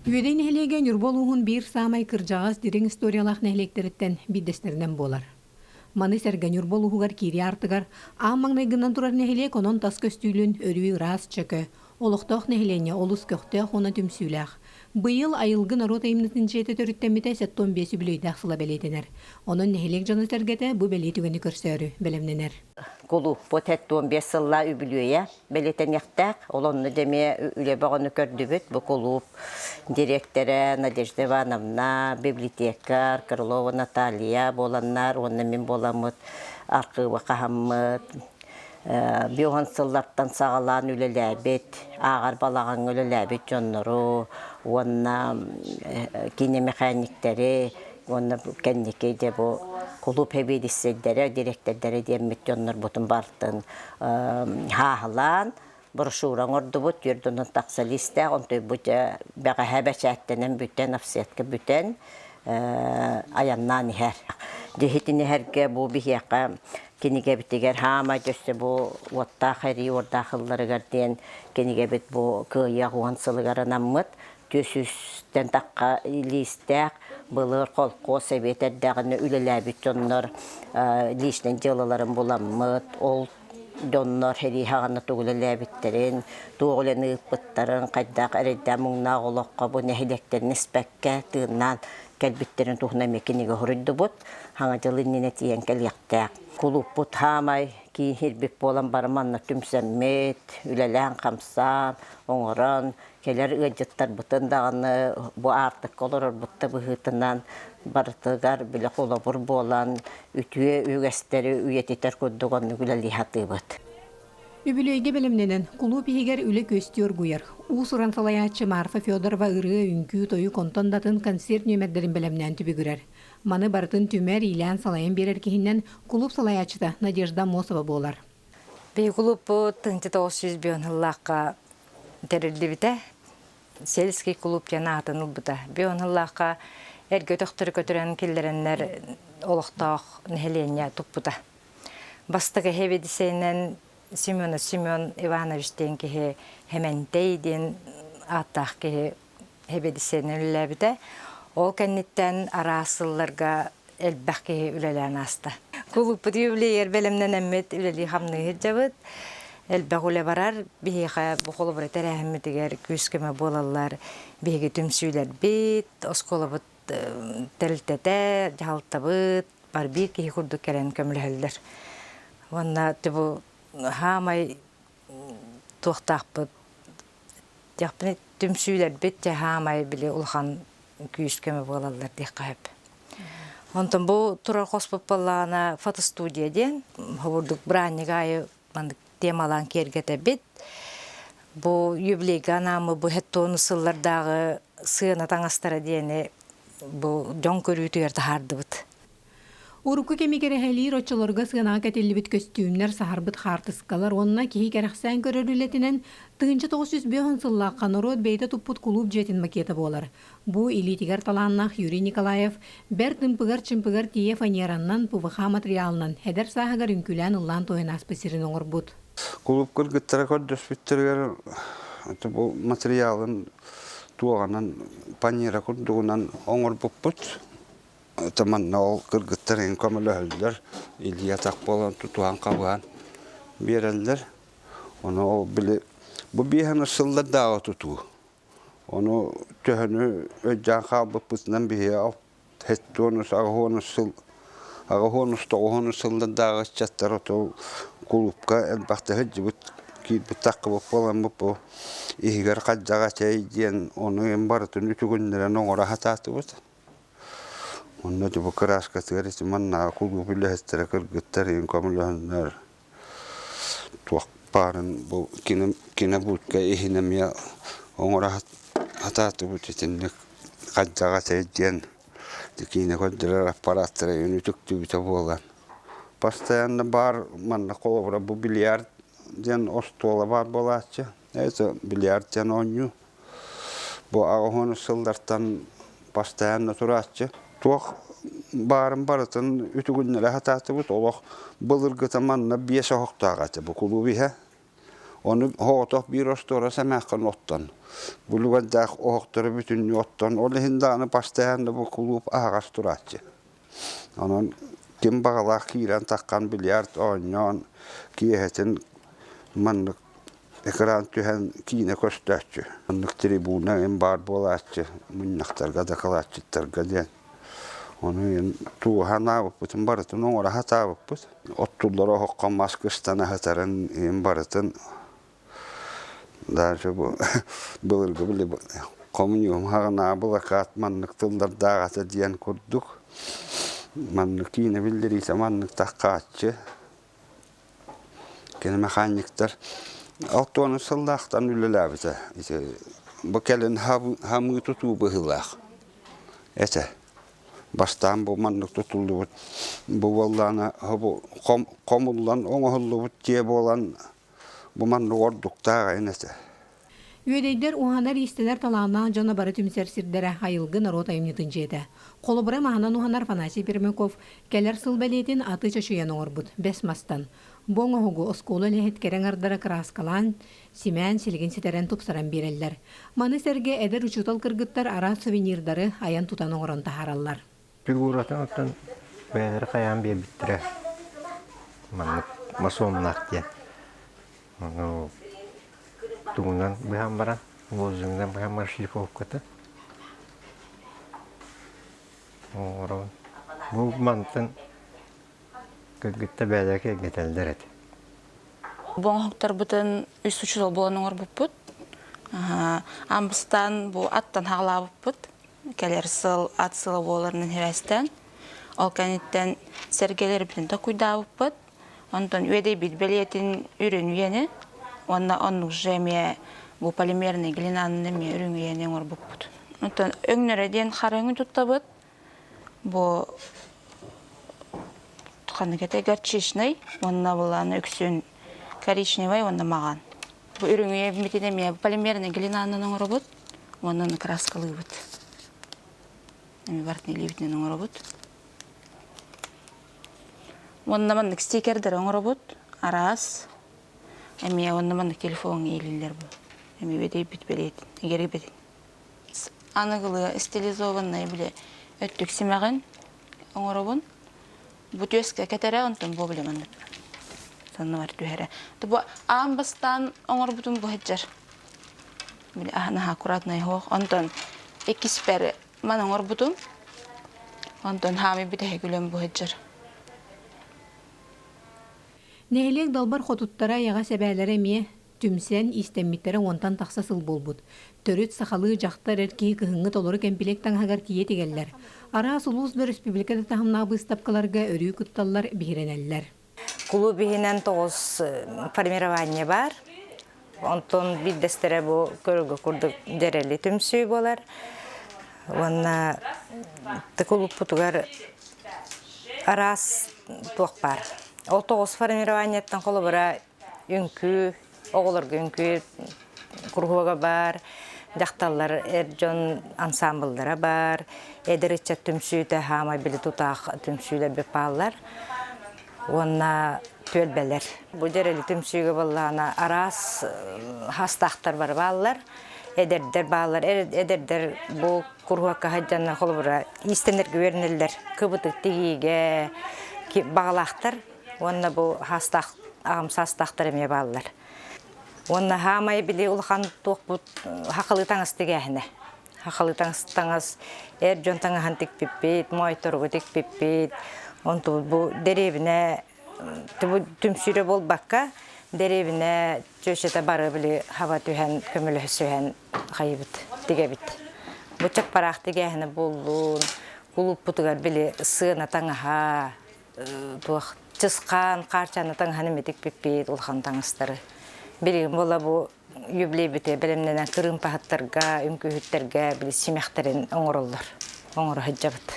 Үөдэй нэһилиэгэ Ньурба улууһун биир саамай кырдьаҕас дириҥ историялаах нэһилиэктэриттэн биирдэстэринэн буолар. Маны сэргэ Ньурба улууһугар киирии аартыгар аан маҥнайгынан турар нэһилиэк онон тас көстүүлүн өрүү ыраас чөкө, олохтоох нэһилиэнньэ олус көхтөөх уонна түмсүүлээх. Быйыл Айылгы норуот айымньытын дьиэтэ төрүттэммитэ 75 үбүлүөйдээх сыла бэлиэтэнэр. Онон нэһилиэк дьоно-сэргэтэ бу бэлиэ түгэни көрсөөрү бэлэмнэнэр. Кулууппут 75 сыллаа үбүлүөйэ бэлиэтэниэхтээх. Ол онно да эмиэ үлэ бөҕөнү көрдүбүт. Бу кулууп дириэктэрэ Надежда Ивановна, библиотекарь Крылова Наталья буоланнар уонна мин буоламмыт архыыба хаһаммыт биоһон сыллартан саҕалаан үлэлээбит, ааҕар балаҕаҥҥа үлэлээбит дьоннору уонна киинэмэхээньиктэри уонна кэнники дьэ бу кулууп сэбиэдиссэйдэрэ, дириэктэрдэрэ диэммит дьоннорбутун барытын хааһылаан брошюра оҥордубут, түөрт тахса лиистээх, онтуйбут дьэ бэҕэһээ бэчээттэнэн бүтэн, офсетка бүтэн айаннаан иһэр. Дьиһитин иһэргэ бу биһиэхэ кинигэбитигэр хаамай өссө бу уоттаах эрии уордаах ылларыгар диэн кинигэбит бу кыайыах уон сылыгар анаммыт түөс үстэн тахха лиистээх былыр холкуос сэбиэт эрдэҕинэ үлэлээбит дьоннор личнэй дьыалаларын буламмыт ол дьоннор сэрии саҕана тугу үлэлээбиттэрин, туох үлэни ыыппыттарын, хайдах эрэйдээх муҥнаах олоххо бу нэһилиэктэрин испэккэ тыыннаан кэлбиттэрин туһунан эмиэ кинигэ суруйдубут. Саҥа дьыл иннинэ тиийэн кэлиэхтээх. Кулууппут хаамай киин сирбит буолан бары манна түмсэммит, үлэлээн-хамсаан, оҥорон, кэлэр ыалдьыттарбытын даҕаны бу аартыкка олорорбут да быһыытынан барытыгар били холобур буолан үтүө үгэстэри үйэтитэр курдук оннук үлэлии сатыыбыт. Үбүлүөйгэ бэлэмнэнэн, кулууп иһигэр үлэ күөстүү оргуйар. Уус-уран салайааччы Марфа Федорова ырыа, үҥкүү, тойук онтон да атын концерт нүөмэрдэрин бэлэмнээн түбүгүрэр. Маны барытын түмэр, иилээн-салайан биэрэр киһинэн кулууп салайааччыта Надежда Аммосова буолар. Биһи кулууппут тыһыынча 905 сыллаахха тэриллибитэ. Сельский клуб диэн аатын ылбыта. Бион сыллаахха эргэ өтөхтөрү көтүрэн киллэрэннэр олохтоох нэһилиэнньэ туппута. Бастакы сэбиэдиссэйинэн Семенов Семен Иванович диэн киһи Хэмэнтэй диэн ааттаах киһи сэбиэдиссэйинэн үлэлээбитэ. Ол кэнниттэн араас сылларга элбэх киһи үлэлээн ааста. Кулууппут юбилейыгар бэлэмнэнэммит үлэлии-хамныы сылдьабыт. Элбэх үлэ барар. Биһиэхэ бу холобура тэрээһиммитигэр күүс-көмө буолаллар. Биһиги түмсүүлэрбит, оскуолабыт тэрилтэтэ, дьаһалтабыт бар биир киһи курдук кэлэн көмөлөһөллөр. Уонна бу хаамай туохтаахпыт диэхпинэ түмсүүлэрбит дьэ хаамай били улахан күүс-көмө буолаллар диэххэ сөп. Онтон бу турар хоспут буоллаҕына фотостудия диэн хобурдук бырааһынньык аайы маннык темалаан киэргэтэбит. Бу юбилейга анааммыт бу хеттону сыллардааҕы сыана таҥастара диэни бу дьон көрүүтүгэр таһаардыбыт. Урукку кэми кэрэһэлиир оччолорго сыанаҕа кэтиллибит көстүүмнэр, саһарбыт хаартыскалар уонна киһи кэрэхсээн көрөр үлэтинэн 1905 сыллаахха норуот бэйэтэ туппут кулууп дьиэтин макета буолар. Бу илиитигэр талааннаах Юрий Николаев бэрт ымпыгар-чымпыгар тиийэ фанеранан, ПВХ матырыйаалынан эдэр сааһыгар үҥкүүлээн ыллаан туойан ааспыт сирин оҥорбут. Кулууп кыргыттара көрдөспүттэригэр бу материалын туоҕанан панера курдугунан оҥорбуппут. Манна ол кыргыттар эҥин көмөлөһөллөр, илии-атах буолан тутуһан-хабыһан биэрэллэр. Ону ол били бу биэһэн сыллардааҕы тутуу. Ону төһөнү өйдөөн хаалбыппытынан биһиги сэттионус, аҕыһуонус сыл аҕыһуонус, тоҕуһуонус сыллардааҕы ыччаттар ото кулуупка элбэхтэ сылдьыбыт, киирбит таххыбыт буоламмыт бу иһигэр хайдах этэй диэн ону эҥин барытын үтүгүннэрэн оҥоро сатаатыбыт. Онно дьэ бу кырааскатыгар ити маннааҕы кулууп үлэһиттэрэ кыргыттар иһин көмөлөһөннөр туох баарын бу кинобудка иһин эмиэ оҥоро сатаатыбыт итинник хайдах этэй диэн киинэ көрдөрөр аппарааттара үн үтүктүбүтэ буолан постоянно баар манна холобура бу бильярд диэн остуола баар буолааччы это бильярд диэн оонньуу Бу аҕыс сыллартан постоянно турааччы. Туох баарын барытын үтүгүннэрэ сатаатыбыт. Олох былыргыта манна биэс оһохтоох этэ бу кулууп иһэ. Ону оһоҕотох биир остуора сэмээххин оттон, булугардаах оһохтору бүтүннүү оттон, ол иһин даҕаны бастайан да бу кулууп аһаҕас турааччы. Онон ким баҕалаах киирэн таххан бильярд оонньоон, киэһэтин маннык экран түһэн киинэ көстөөччү. Маннык трибуна им баар буолааччы, мунньахтарга, дакылаатчыттарга диэн. Ону тууһа анаабыппытын барытын оҥоро сатаабыппыт. Оттуллар оһоххо мас кыстан аһытарын иһин барытын даже бу былыргы били коммунизм хаҕынааҕы былакаат маннык тыллардаах этэ диэн курдук маннык киинэ биллэриитэ маннык таххааччы Кини механиктар 60 сыллаахтан үлэлээбитэ. Ити бу кэлин хамыы тутуу быһыылаах этэ. Бастаан бу маннык тутуллубут бу буоллаҕына бу хомуллан оҥоһуллубут дьиэ буолан бу маннык ордуктаах айан этэ. Үөдэйдэр уһанар иистэнэр талааннаах дьоно бары түмсэр сирдэрэ Айылгы норуот айымньытын дьиэтэ. Холобура маһынан уһанар Афанасий Пермяков кэлэр сыл бэлиэтин аты чочуйан оҥорбут бэс мастан. Бу оҥоһугу оскуола үлэһит кэрэ аҥардара кырааскалаан, симээн, силигин ситэрэн тупсаран биэрэллэр. Маны сэргэ эдэр учуутал кыргыттар араас сувенирдары айан-тутан оҥорон таһаараллар. Фигуратын оттон бэйэлэрэ хайаан биэрбиттэрэ маннык масоннаах диэн. Ону тугунан быһан баран, лозунгунан быһан баран шлифовката оҥоробун. Бу мантан кыргытта бэйэлэрэ киэргэтэллэр этэ. Бу оҥоһуктарбытын үс учуутал буолан оҥорбуппут. Аан бу аттан хаалаабыппыт. Кэлэр сыл ат сыла буоларынан сибээстээн. Ол кэнниттэн сэргэлэрбитин токуйдаабыппыт. Онтон үөдэйбит бэлиэтин үрүн үйэни уонна оннук же эмиэ бу полимерный глинаны эмиэ үрүҥ үйэни оҥорбуппут. Онтон өҥнөрө диэн хара өҥү туттабыт. Бу ханнык этэ горчичный уонна былааны үксүн коричневый уонна маҕан. Бу үрүҥ үйэбитин эмиэ полимерный глинанан оҥоробут уонна краскалыыбыт. Эми барытын илиибитинэн оҥоробут. Уонна маннык стикердэри оҥоробут, араас. Эмиэ уонна маннык телефоҥҥа иилиллэр бу. Эмиэ бэдэйбит бэлиэтин, игэрибитин. Аныгылыы стилизованнай били өттүк симэҕин оҥоробун. Бу түөскэ кэтэрэ, онтон бу били маннык санныбар түһэрэ. Бу аан бастаан оҥорбутум бу сылдьар. Били наһаа аккуратнай оһох. Онтон иккиспэр Ман оҥорбутум. Онтон хаамый бүтэһик үлэм бу сылдьар. Нэһилиэк далбар хотуттара эйэҕэс эбээлэрэ эмиэ түмсэн, иистэммиттэрэ уонтан тахса сыл буолбут. Төрүт сахалыы дьахтар эр киһи кыһыҥҥы толору кэмпилиэк таҥаһыгар тиийэ тигэллэр. Араас улуус да өрөспүүбүлүкэ да таһымнаах быыстапкаларга өрүү кытталлар, биһирэнэллэр. Кулууп иһинэн тоҕус формирование баар. Онтон биирдэстэрэ бу көрөргө курдук дьэрэли түмсүү буолар. Уонна кулууппутугар араас туох баар. Ол тоҕус формированиеттан холобура үҥкүү, оҕолорго үҥкүү куруһуога баар, дьахталлар эр дьон ансаамбыллара баар, эдэр ыччат түмсүүтэ хаамай били тутаах түмсүүлэр бааллар уонна түөлбэлэр. Бу дьэрэли түмсүүгэ буоллаҕына араас хастаахтар бары бааллар, эдэрдэр бааллар. Эдэрдэр бу куруһуокка сылдьаннар холобура иистэнэргэ үөрэнэллэр, кыбытык тигиигэ баҕалаахтар уонна бу хаастаах аҕам саастаахтар эмиэ бааллар. Уонна хаамай били улахан туохпут хахалы таҥас тигээһинэ. Хахалы таҥас таҥас эр дьон таҥаһын тикпиппит, моойторугу тикпиппит. Онтубут бу дэриэбинэ түмсүүрэ буолбакка, дэриэбинэ чүөчэтэ бары били хаба түһэн, көмөлөһүсүһэн хайыбыт, тигэбит. Бу чаппараах тигээһинэ буоллун, кулууппутугар били сыана таҥаһа, туох чысхаан хаарчааны таҥаһын эмитик пиппит улахан таҥастары билигин буола бу юбилейбити бэлэмнэнэн кырыымпаһыттарга үҥкүүһүттэргэ били симэхтэрин оҥороллор оҥоро сылдьабыт.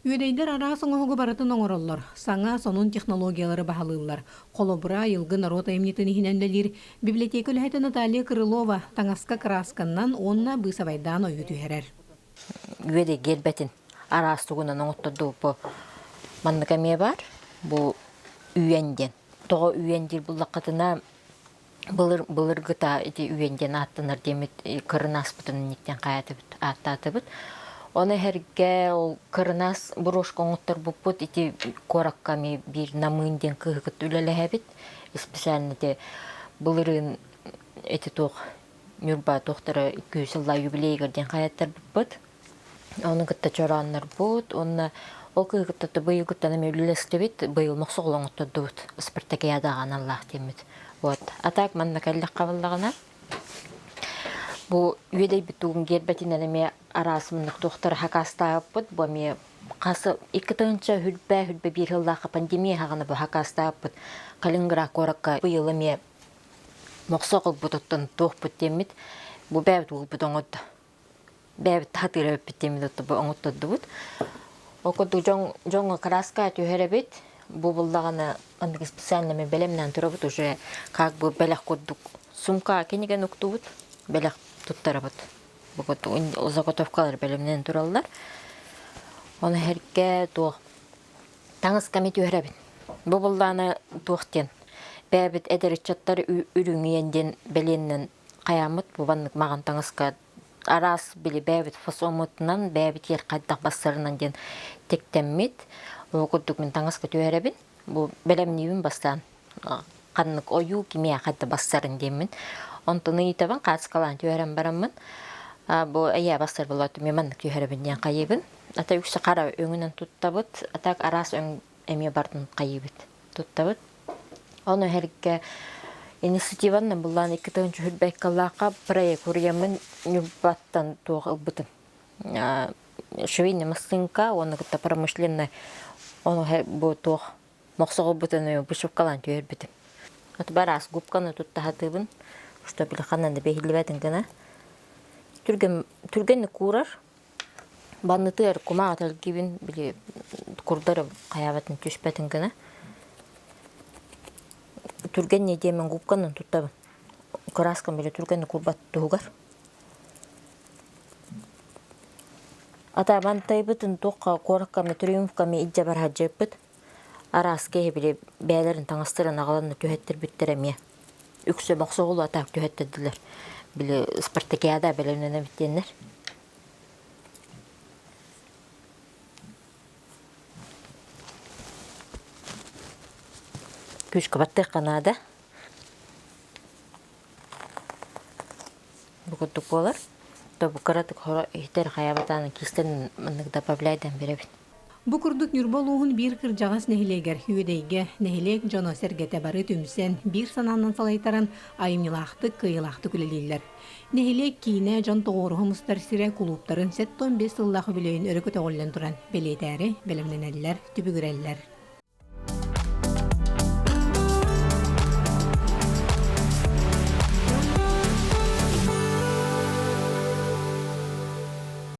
Үөдэйдэр араас оҥоһугу барытын оҥороллор, саҥа, сонун технологиялары баһылыыллар. Холобура, Айылгы норуот айымньытын иһинэн үлэлиир библиотека үлэһитэ Наталья Крылова таҥаска кыраасканнан уонна быысабайдаан ойуу түһэрэр. Үөдэйгэ элбэтин араас тугунан оҥоттордубут бу маннык эмиэ баар бу үйэн диэн тоҕо үйэн диир буллаххытына. Былыр былыргыта ити үйэн диэн ааттанар диэммит кырынааспытын инниттэн хайаатыбыт ааттаатыбыт. Ону эһэргэ ол кырынаас брошка оҥотторбуппут ити куоракка эмиэ биир Намыын диэн кыыһы кытта үлэлэһэбит. Специально ити былырыын ити туох Ньурба туохтара күүс сыллаа юбилейыгар диэн хайаттарбыппыт. Ону кытта чорооннорбут уонна ол кыыһы кытта быйылгыттан эмиэ үлэлэстибит. Быйыл мохсоҕол оҥоттордубут. Спартакиадаҕа аналлаах диэммит. Вот. А так манна кэллэххэ буоллаҕына бу үөдэйбит тугун гиэрбэтинэн эмиэ араас муннук туохтары хакаастаабыппыт. Бу эмиэ хас 2000 хүрбэ 21 сыллаахха пандемия хаҕана бу хакаастаабыппыт. Калининград куоракка быйыл эмиэ мохсоҕолбутуттан туохпут диэммит бу бэйэбит уолбут оҥордо. Бэйэбит таһатыыра эбиппит диэммит оттон оҥоттордубут. Ол курдук дьон дьоҥҥо краска түһэрэбит. Бу буллаҕына маннык специально мы бэлэмнээн турабыт уже как бы бэлэх курдук сумка кинигэн уктубут бэлэх туттарабыт. Бу курдук заготовкалар бэлэмнээн тураллар. Оны эргэ туох таҥаска эмиэ түһэрэбин. Бу буллаана туох диэн бэйэбит эдэр ыччаттар үрүҥүйэн диэн бэлиэннэн хайааммыт бу маннык маҕан таҥаска араас били бэйэбит фасоммутунан бэйэбит ер хайдах бассарынан диэн тиктэммит. Ол курдук мин таҥаска түһэрэбин. Бу бэлэмниибин бастаан ханнык ойуу кимиэхэ да бассарын диэммин. Онтон ыйытабын хааскалаан түһэрэн бараммын бу эйээ бассар болооту мен маннык түһэрэбин диэн хайыыбын. Ата үксэ хара өҥүнэн туттабыт, а так араас өҥ эмиэ бардын хайыыбыт туттабыт. Ону эһэргэ инициативанан буллаан 2021 ыккаллаахха проект уруйаммын Ньурбаттан туох ылбытым. Швейная массыынка уонна кытта промышленный ону бу туох мохсоҕолбутун вышивкалаан түһэрбитим. Бараас губканы тутта сатыыбын, что били ханна да бэһиллибэтин гына. Түргэн түргэнник куурар. Баннытыгар кумааҕы тэлгибин били курдары хайаабатын түспэтин гына. Түргэн диэмин губканан туттабын. Краскам били түргэнник курбат туһугар. Ата мантайбытын туохха куоракками триумфками илдьэ бараһадьыппыт. Араас киһи били бэйэлэрин таҥастарын аҕалан түһэттэрбиттэр эмиэ. Үксэ мохсоҕолу атаак түһэттэрдилэр. Били спартакиада бэлэмнэнэбит диэннэр. Күүскэ баттыахха наада. Бу курдук буолар. То бу кыратык хоро иһитэр хайабатаан кистэн маннык добавляйдан беребин. Бу курдук Ньурба улууһун биир кырдьаҕас нэһилиэгэр Үөдэйгэ нэһилиэк дьоно-сэргэтэ бары түмсэн, биир санаанан салайтаран, айымньылаахтык, кыайыылаахтык үлэлииллэр. Нэһилиэк киинэ дьон тоҕуоруһа мустар сирэ кулууптарын 75 сыллаах үбүлүөйүн өрө көтөҕүллэн туран бэлиэтээри бэлэмнэнэллэр, түбүгүрэллэр.